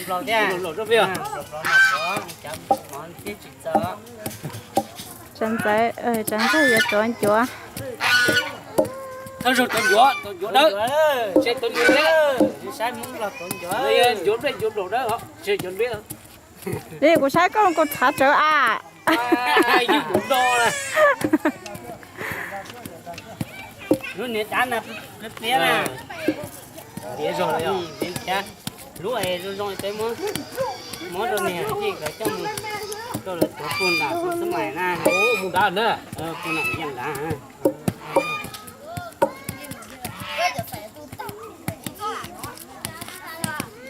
Los thiab. Los rau peb os. Tsav ntxawm, tsav ntxawm yuav tuav ncuav. Thawj zaug tuav ncuav, tuav ncuav dawb. Seb tuav ncuav dawb. Ncuav nplej ncuav nplaum dawb, seb ncuav nplej. Li kuv saib koj kuv txhav tsawv a. Yus no na. Lub niag dav na, pliab pliab na. Diav zog, lub es zoo zoo peb muab, muab rau niag tij nkawd coj mus rau lawv tuav puag nram xab mais na. Mus nrad na. Puag nram yeej nrad.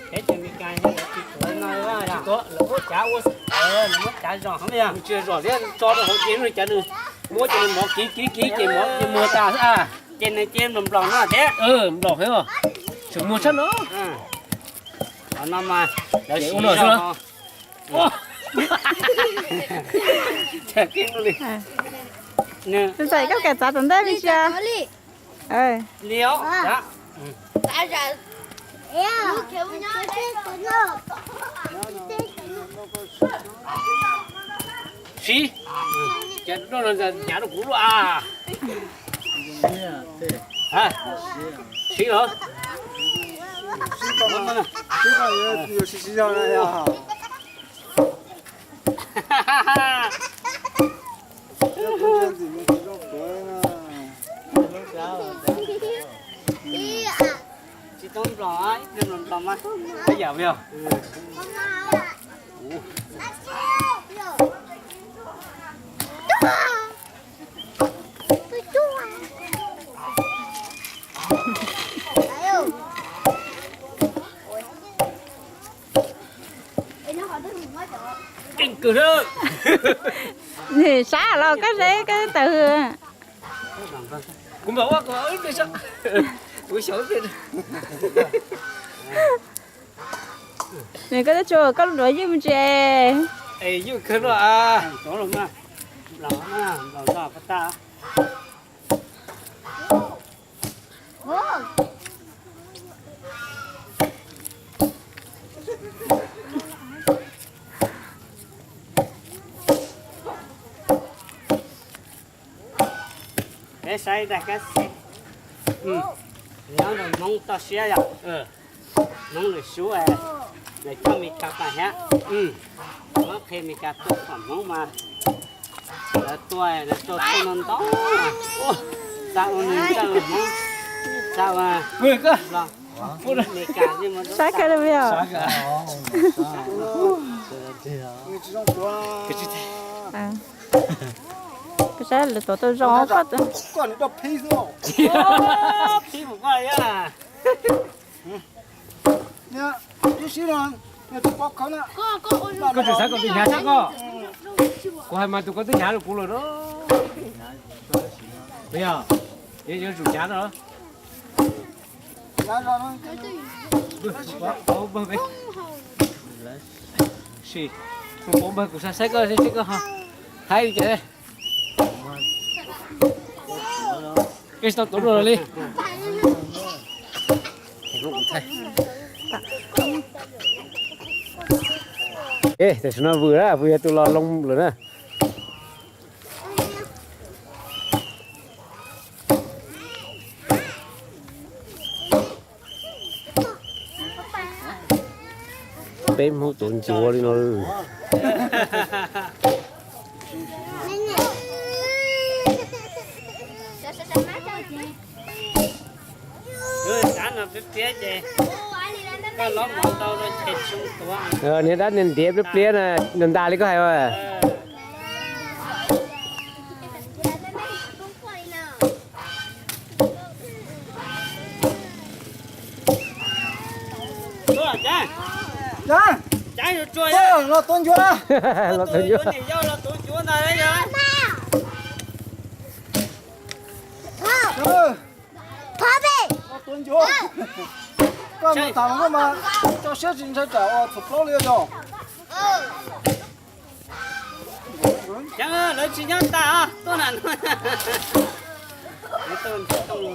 Peb cov Meskas lawv tsis tuav no, lawv muab cav ua, lawv muab cav zom heev li. Tsis zom thiab, tso rau hauv ces nws cav nws muab ces nws mov kiv kiv kiv ces mov ces muag tas xwb a. Ces nws ces nplaum nplaum no thiab. Nplaum heev os. Tseem muag tshaj no. Qhov no mas lawv siv no xwb. Ntxawm koj kam txav tom ntej me ntsis. Li os. Siv, ces noj no hnyav rau kuv luaj a. Siv los. Tsis tau nplaum, ib pliag nplaum nplaum mas. Yam li os. Keej kawg na. Nws sab los koj seb koj taws. Kuv mam ua, kuv ua, kuv xyaum ib pliag. Nws koj twb tsuas koj duav ywj me ntsis. Es ywj kawg no a. Peb saib dag kab xis, nyob rau Hmoob toj siab yom. Hmoob lwm sub, lawv coj Mes Kas pam thiab. Muab qhia Mes Kas tuaj pom Hmoob mas lawv tuaj, lawv tuaj tuaj no ntau, xav ua nws ntxawg Hmoob, xav ua los Mes Kas. Saib kawg li os. Koj saib lawv tuav tau zoo koj. Koj tseem xav kom tus hnyav tshaj koj. Kuv hais mas tus koj twb hnyav rau kuv lawm no. Yog, yuav tsum hnyav no. Sim, kuv npawg kuv saib koj seb koj ho haib li cas. Koj tsis tau tuav dua li. Tam sim no vwm na, vwm yog tus los loo lawm na. Peb Hmoob tuav ncuav li no. Niag dab niag ntiav pliab pliab na, ntas ntas li koj hais. Los tuav ncuav. Los tuav ncuav. Koj mus tham koj mas tso siab tsis ntshai tsam txhuam plaub li os. Ceev, lawv tsis nyob tas os, tuaj na no. Lawv tuaj nrhiav tau los.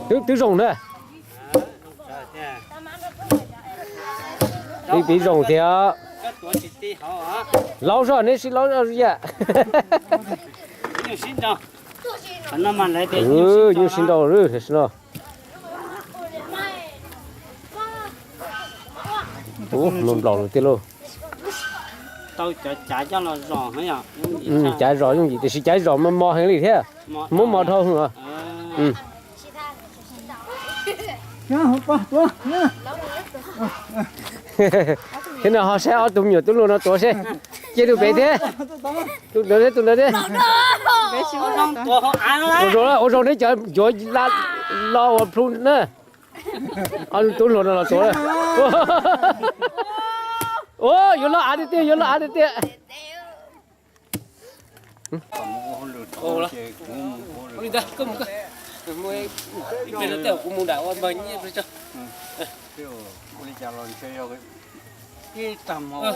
Twb, twb zoo na. Twb pib zoo thiab. Laub zog, neb sib laub zog yam. Nyuj sib nrau. Tam no. Ub, nplaum nplaum lawm tiag lauj. Cav zos yooj yim, tiam sis cav zos mos mos heev li thiab. Muab mos dhau heev os. Thiab no ho saib ob tug me nyuam tub hluas no tuav seb. Cia tus pem thiab. Tus ntawd thiab, tus ntawd thiab. Ua zoo, ua zoo neb cov yuav los ua plhu na. Ob tub hluas no los tuav. Yuav loj av tiag tiag, yuav loj av tiag tiag.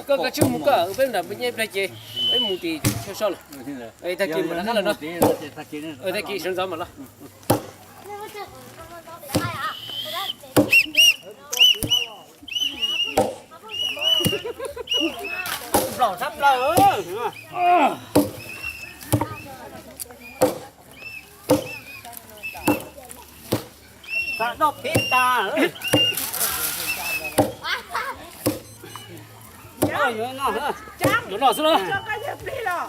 Koj tsis mus koj, peb nram ncej plag ces peb mus tim chaw soj lawm. Tag kis mam rov qab los no. Tag kis sawv ntxov mam los. Nplaum tshaj plaws. Xav noj peb tas. Yuav noj xwb los?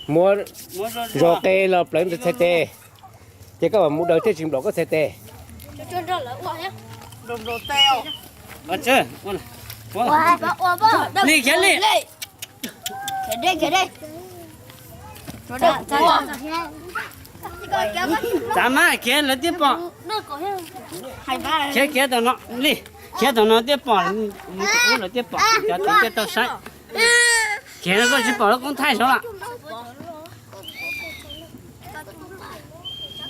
Muab zog qe los plawv ntawm txhais tes, ces koj mam mus daws thiaj tsis nplaum koj txhais tes. Li khiav li. Txav mas khiav lawv thiaj pom. Khiav, khiav tom no li, khiav tom no thiaj pom, mus tom ub lawv thiaj pom, cov tod thiaj tau saib. Khiav no koj tsis pom lawv koob thaij saud lawm.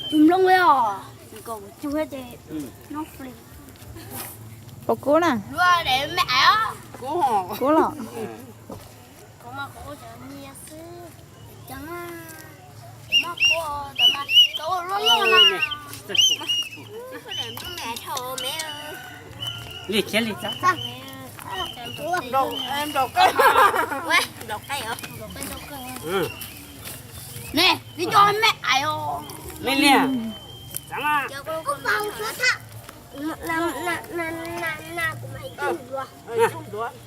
Tus nplooj os, nkaus cug ces noj fli. Pom kub na. Kub los. Li khiav li txav. Neb, neb cov me ais os. Li li. Txav mas.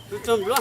Tsib tug ces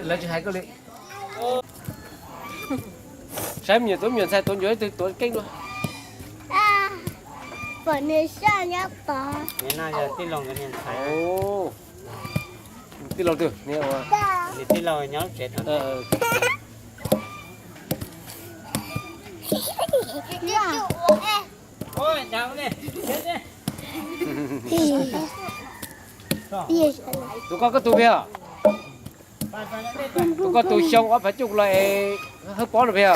lawv tsis hais koj li. Saib me nyuam tub me nyuam ntxhais tuav ncuav ib tug tuav keej dua. Pom nws saj nyob tod. Tij laug twg? Tij laug nyob tsev tod. Tus koj koj tus pem? Tus koj tus xyoo ob phav cuaj los es hawb pob no pem?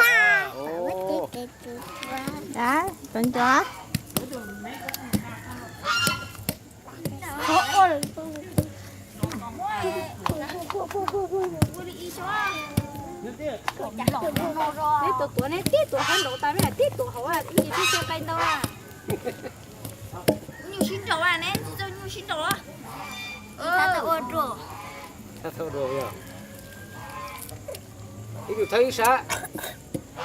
Neb tuav tuav neb tib tuav hauv nraud tas, neb tib tuav hauv, ib yim tib xyaw qai ntau. Nyuj sib nraus, neb tsis txawj nyuj sib nraus. Ib tug thawb ib sab.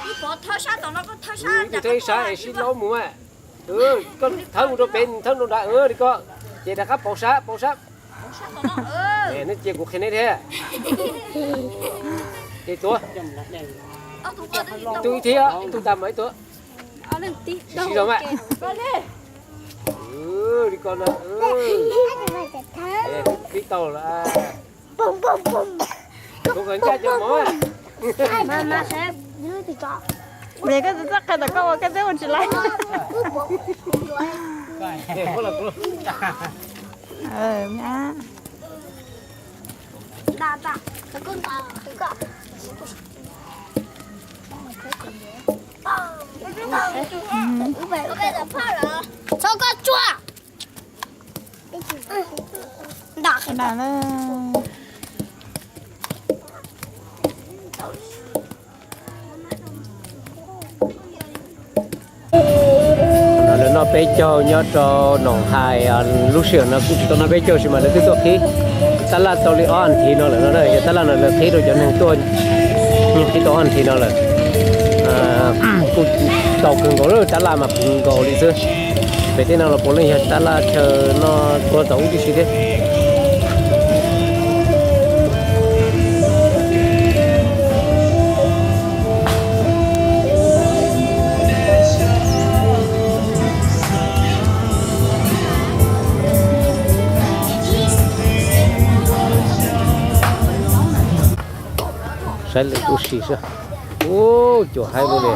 Ib tug thawb ib sab es sib laub mus. Koj thawb mus rau pem, nws thawb rau nrad li ko, ces rov qab pauv sab, pauv sab. Nej cia kuv qhia neb thiab. Ces tuav, ib tug ib thiab, ib tug tas mas ib tug. Sib zog mas. Li ko no. Pib tau lawm. Kuv kom ncaj cov mov. Vim koj tsis txawj qhia tom koj ua koj twb ua tsis laiv. Txhob koj tsuag. Nram na. Lawv noj peb caug nyob rau Noom Hais, lub sij hawm no kuj tsis tau noj peb caug sis mas lawv twb tuaj qhib tab laj tau li ob as thiv no lawm no na. Yog tab laj no lawv qhib rau cov neeg tuaj, qhib tau ob as thiv no lawm. Kuj tau kawg nkaus lawm, tab laj mas kawg nkaus li xwb. Pem tej no los puav leej yog tab laj chaw noj tuaj tau ub tib si thiab. Saib lwm ub si xwb. Ub, cuam haib ua li.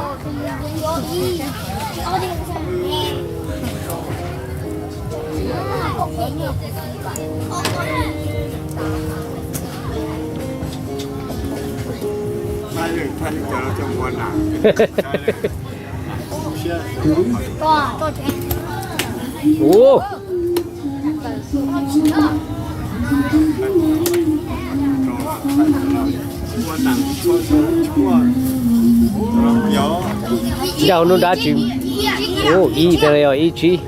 Ub. Ncauj hnub dab tsi? Ub, ib tag yog ib tsib.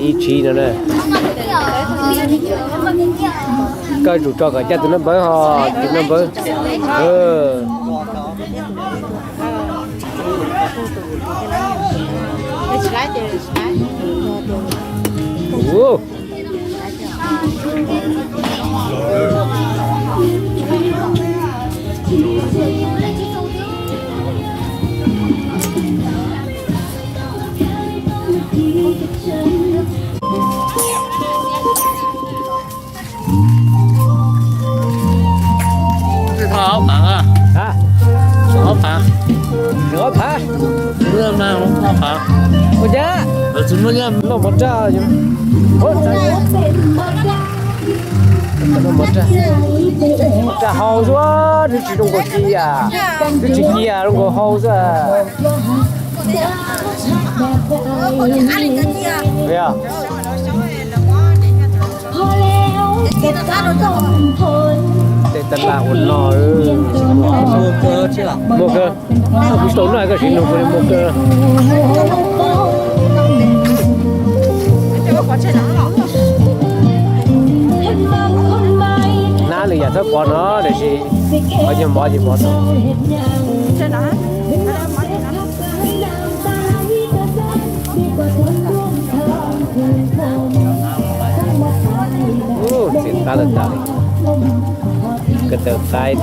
Ib tsib no na. Koj tsum tso kom caj tus naj npawb ho, tus naj npawb. Ub. Ob phav, ob phav, ob phav. Ua cas noj mov raj, noj mov raj, raj hau xwb, twb tsis zoo nkaus ci, twb tsis ci zoo nkaus hau xwb. Tej tab laj ua no, muaj kawg, kuv tsis tau noj koj sim nug kuv li muaj kawg. Hnab lwm yam txhob pov no tiam sis qhov nyuag mov ces pov tau. Ub, txiv qab tas tas li. Ko taw qaib.